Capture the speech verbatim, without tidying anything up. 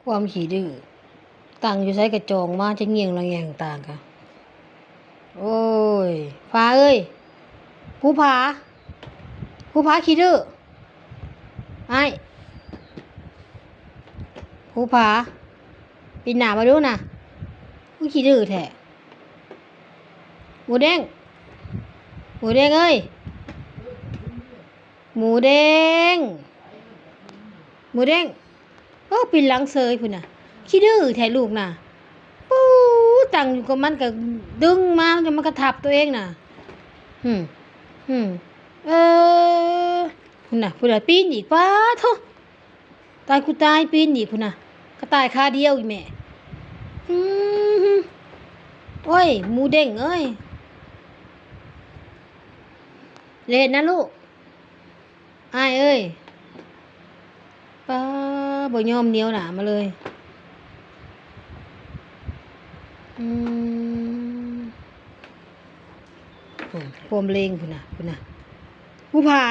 ความขี้ดื้อ ตั้งอยู่ไสกะจ่องมา จะเงี่ยงละแงงต่างกะ โอ้ย ผาเอ้ย ภูผา ภูผาขี้ดื้อ อ้าย ภูผา ปิดหน้ามาดูนะ คือขี้ดื้อแท้ หมูแดง หมูแดงเอ้ย หมูแดง หมูแดง เออ ปิดหลังเสยพุ้นน่ะ ขี้ดื้อแท้ลูกน่ะ ปู๊ ตั้งอยู่กับมันกะดึงมา มันกะทับตัวเองน่ะ อืม อืม เออ พุ้นน่ะ พุ้นน่ะ ปีนอีก ป๊าดโธ่ ตายกูตาย ปีนอีกพุ้นน่ะ กะต่ายขาเดียวอีแม่ อืม โอ้ย หมูแดงเอ้ย เล่นนะลูก อ้ายเอ้ย ป๊า บ่ยอมเหนียวหน้ามาเลย อืม พุ้น ความเลงพุ้นน่ะ พุ้นน่ะ ภูผา